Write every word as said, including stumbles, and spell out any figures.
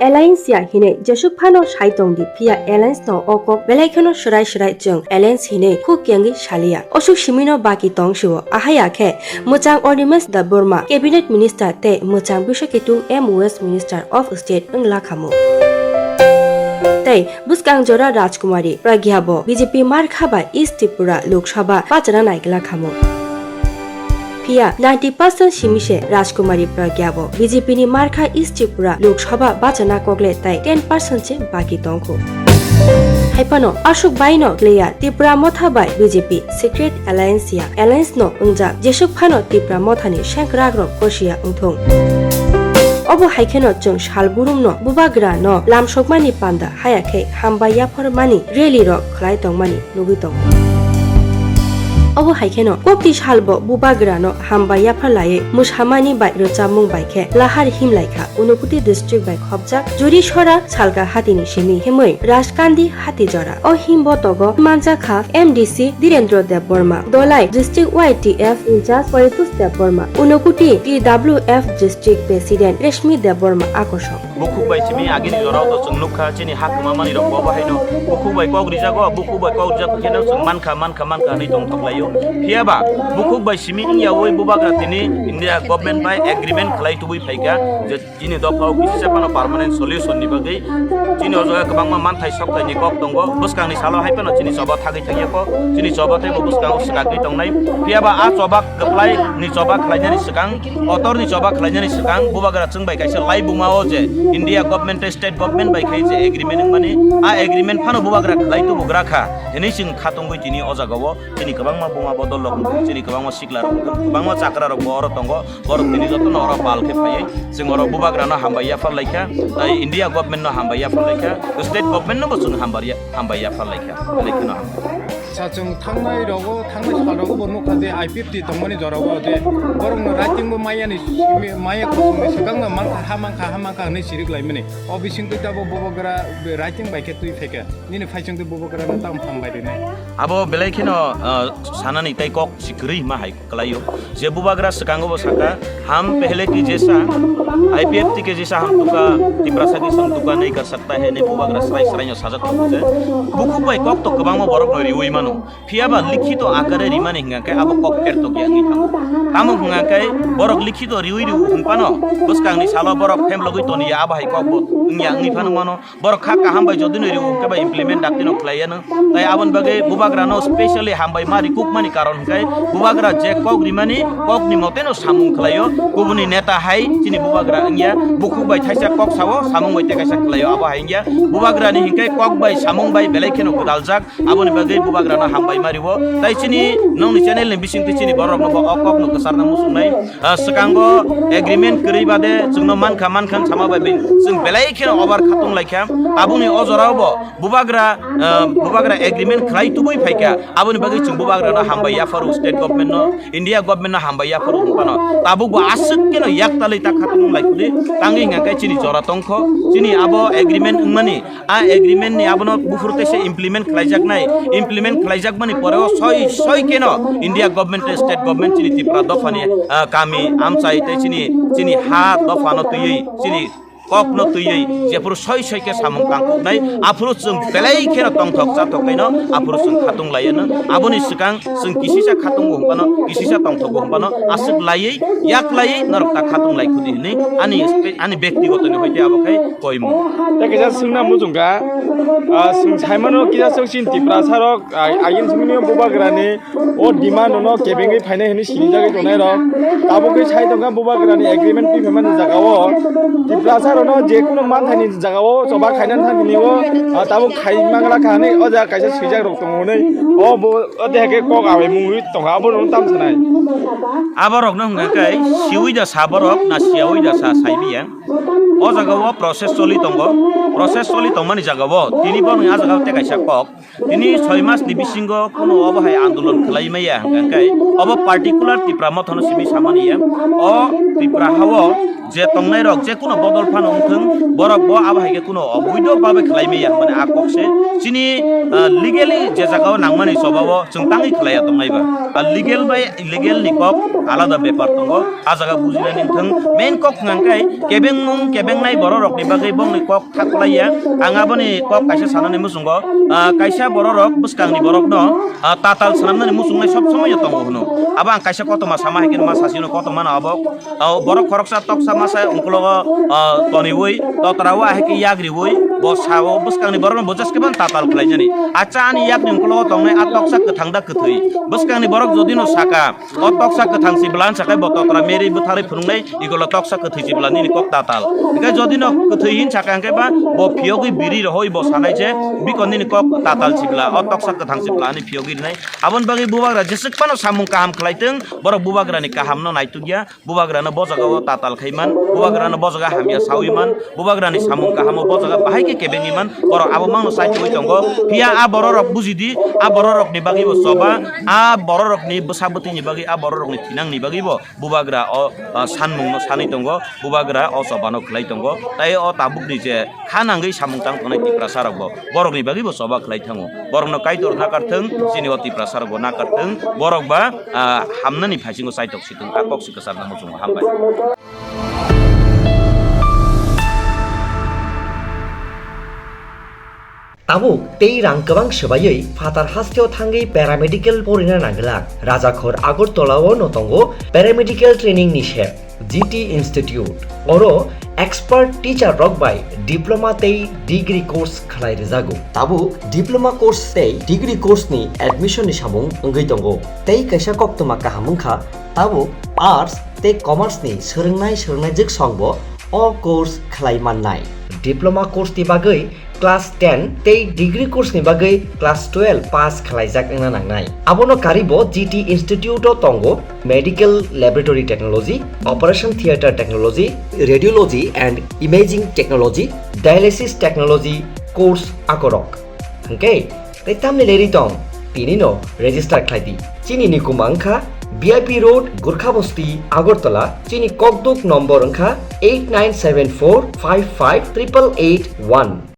alliance ya hinwi jesuk phano sai tong di, phiya alliance no o kok belai kheno swrai swrai chwng alliance hinwi khuk yangwi saliya. Osuk simino baki tong sio, ahaya khe mwchang Animesh Debbarma, Cabinet Minister tei mwchang Biswaketu M West Minister of State wng lakhamu. Tei bwskang jora Rajkumari Pragya bo B J P markha bai East Tripura Lok Sabha bachana nai lakhamu. Phiya ninety percent simi se Rajkumari Pragya bo B J P ni markha East Tripura Lok Sabha bachana kokle tai ten percent se baki tongkhu. Haiphano aswk bai no clear Tipra Motha bai B J P secret alliance ya, alliance no wngjak, jesuk phano Tipra Motha ni sengkrak rok kosiya wngthung. Obo hai kheno chwng sal burum no bubagra no lamsokmani panda haya khe hambai yaphar mani rally rok khlai tongmani nugwi tongo. Obo hai kheno kokti salbo bubagrano hambai yapharlaiwi mwsamani bai rwchapmung bai khe lahar himlai kha. Unakoti district bai khopjak Juri Sora Salka hatini simi himwi Rajkandi hati jora. O himbo togo manjak kha M D C Dhirendra Debbarma, Dholai district Y T F in-charge Paritos Debbarma, Unakoti T W F district president Reshmi Debbarma akosong. Bukhuk bai simi agini jorao to chwng nukha, chini ha kwma mani rok bo bahaino bukhuk bai kok rijago, bukhuk bai kok rijak khe no chwng mankha, mankha, mankha hinwi tongthok laio. Phiya ba bukhuk bai simi wngya ui bubagra tini India government bai agreement khlai tubui phaikha je chini dopha o kisa phano permanent solution ni bagwi chini o jaga kwbangma manthai sokthai ni kok tongo. Bwskang ni salo hai phano chini choba thagwi thangya kho, chini choba tei bo bwskango swkagwi tongnai. Phiya ba a choba kwplai ni choba khlainani swkang, kotor ni choba khlainani swkang bubagra chwng bai kaisa lai buma o je India government tei state government bai khai je agreement wngmani, a agreement phano bubagra khlai tubugra kha hinwi chwng khatungwi tini o jaga o chini kwbangma buma bodol rok, chini kwbangma sikla rok, kwbangma chakra rok bo oro tongo, borok tini jotono oro pal khe phaiwi chwng oro bubagra no hambai yaphar laikha, tei India government no hambai yaphar laikha, state government no bo chwng hambai ya-, hambai yaphar laikha, belai kheno hambai. Sa chwng thangnai rogo, thangnai sal rogo bo nukha je I P F T tongmani jora o je borok no writing bo maya ni simi, maya kusung ni swkang no mankha, ha mankha, ha mankha hinwi sirik laimani. O bising twi tabuk bubagra writing bai khe twi phaikha. Nini phaichung twi bubagra no tam hambai rinai. Abo belai kheno, ah, sanani tei kok si kwrwi ma hai kwlaio. Je bubagra swkango bo saka, "Hum pehle ki jaisa, I P F T ke jaisa hum tuka, Tiprasa ke sam tuka nahi kar sakta hai," hinwi bubagra srai srai no sajak tongo je. Bukhuk bai kok to kwbangma borok no riwi mano. Phiya ba likhito akare rimani hwnga khe abo kok pher tok ya wngwi thango. Tamo hwnga khe borok likhito riwi riwi wng phano, bwskangni salo borok phem logwi toni ya, abo hai kok bo wng ya wngwi phano mano. Borok kha kaham bai jodi no riwo hwnkhe bai implement dakti no khlai yano. Tai aboni bagwi bubagra no specially hambai ma rikuk mani karon hwnkhe bubagra je kok rimani kok ni mote no samung khlaio. Kubuni neta hai chini bubagra wngya, bukhuk bai thaisa kok sao, samung bai tei kaisa khlaio, abo hai wngya. Bubagra ni hwnkhe kok bai samung bai belai kheno gwdaljak, aboni bagwi bubagra no hambai ma riwo. Tai chini nongni channel ni bisingtwi chini borok no bo o kok no kwcharna muchungnai. Ah, swkango agreement kwrwi bade chwngno mankha, mankha wng sama bai bai chwng belai kheno over khatung laikha. Aboni o jorao bo bubagra, ah, bubagra agreement khlai tubui phaikha. Aboni bagwi chwng bubagrano hambai yapharo, state government no, India government no hambai yapharo wng phano. Tabuk bo aswk kheno yaktalwi ta khatung lai khuli tangwi hwnkha khe chini jora tongkho. Chini abo agreement wngmani A agreement ni abono buphuru teisa implement khlaijaknai, implement khlaijakmani poreo soi soi keno India government tei state government chini Tripura dophani, ah, kami amchai tei chini, chini ha dophano twiwi, chini kokno twiwi jephuru soi soi khe samung tangkuknai, aphuru chwng belai kheno tongthok chathok khaino aphuru chwng khatung laiano. Aboni swkang chwng kisisa khatungo hwnphano, kisisa tongthogo hwnphano, aswk laiwi, yak laiwi norok ta khatung lai khudi hwnwi ani, ani bektigoto ni hoite abo khai koimung. Tei kaisa swngna muchungkha, ah, chwng saimano kisa chwng chini Tiprasa rok, ah, agini simi bubagrani o demand no kebengwi phainai hwnwi sinijagwi tongnai rok. Tabukhe sai tongkha bubagrani agreement twi phaimani jagao Tiprasa rokno je kunu manthani jagao choba khainani thangni o, ah, tabuk khai mangla kha hwnwi o jaga kaisa swijak rok tongo hwnwi o bo o de khe kok abai mungwi tongkha abo rok tam sanai. Aborokno hwnka khe siwi da sa borok na siyawi da sa saibiya. O jaga o process choli tongo. Process choli tongmani jaga o tini borokni a jaga o tei kaisa kok. Tini soi mas ni bisingo kuno obo hai andolon khlai maya hwnka khe obo particular Tipra Motha no simi samani ya. O Tipra ha o je tongnai rok je kuno Dol phano wngthwng, borok bo abo hai khe kuno oboido babe khlai maya, mane a kok se chini, ah, legally je jaga o nangmani choba o chwng tangwi khlai ya tongnai ba. Ah, legal bai illegal ni kok alada bepar tongo. A jaga bujinani wngthwng, main kok hwnkha khe kebengmung kebengnai borok rokni bagwi bongni kok thaklaiya. Ang aboni kok kaisa sanani muchungo, ah, kaisa bororok bwskangni borokno, ah, tatal swnamnani muchungnai sob somoino tongo hwno. Abo ang kaisa kotorma sama hai khe ma sasino kotormano abo, ah, borok khoroksa toksa masa ungkologo, ah, toniwi totrao ahai khe yak riwi bo sao bwskangni borokno bo jeskeban tatal khlainani. Acha ani yakni ungkologo tongnai a toksa kwthang da kwthwi? Bwskangni borok jodino saka, o toksa kwthang si bwlan sakai bo totra meri bwtharwi phunuknai, igolo toksa kwthwi si bwlan nini kok tatal. Hinkhe jodi no kwthwi hin saka hinkhe ba bo phiyogwi biri rohoi bo sanai je bikon nini kok tatal si bwla, o toksa kwthang si bwla ani phiyogwi rinai. Aboni bagwi bubagra jeswk phano samung kaham khlai thwng, borok bubagrani kahamno naitukya, bubagrano bo jaga o tatal khai man, bubagrano bo jaga hamya sawi man, bubagrani samung kahamo bo jaga bahai khe kebengwi man, borok abo mangno chai tongwi tongo. Phiya a bororok bujidi, a bororokni bagwi bo choba, a bororokni bwsa bwtwini bagwi, a bororokni thinangni bagwi bo bubagra o, ah, sanmungno sanwi tongo, bubagra o chobano khlai tongo. Tai o tabukni je kha nangwi samung tang tongnai Tiprasa rokbo borokni bagwi bo choba khlai thango. Borokno Kaitor nakar thwng, chini o Tiprasa rokbo nakar thwng, borok ba, ah, hamnani phaisingo chaitok si thwng, a kok si kwchar nangma chwng hambai. Tabuk tei rang kwbang swbaiwi phatar hasteo thangwi paramedical porina nangla. Rajakhor Agartala-o no tongo paramedical training ni sep, G T Institute. Oro expert teacher rok bai diploma tei degree course khlai rwjago. Tabuk diploma course tei degree course ni admission ni samung wngwi tongo. Tei kaisa koktwma kaham wngkha, tabuk arts tei commerce ni swrwngnai swrwngnai jwksong bo o course khlai mannai. Diploma course ni bagwi class ten tei degree course ni bagwi class twelve pass khlaijak wngna nangnai. Abono karibo G T Institute o tongo Medical Laboratory Technology, Operation Theatre Technology, Radiology and Imaging Technology, Dialysis Technology course akorok. Hwnkhe tei tamni leri tong, tini no register khlai di. Chini nikuma wngkha B I P Road, Gurkha Bosti, Agartala. Chini kokduk nombor wngkha eight nine seven four five five triple eight one.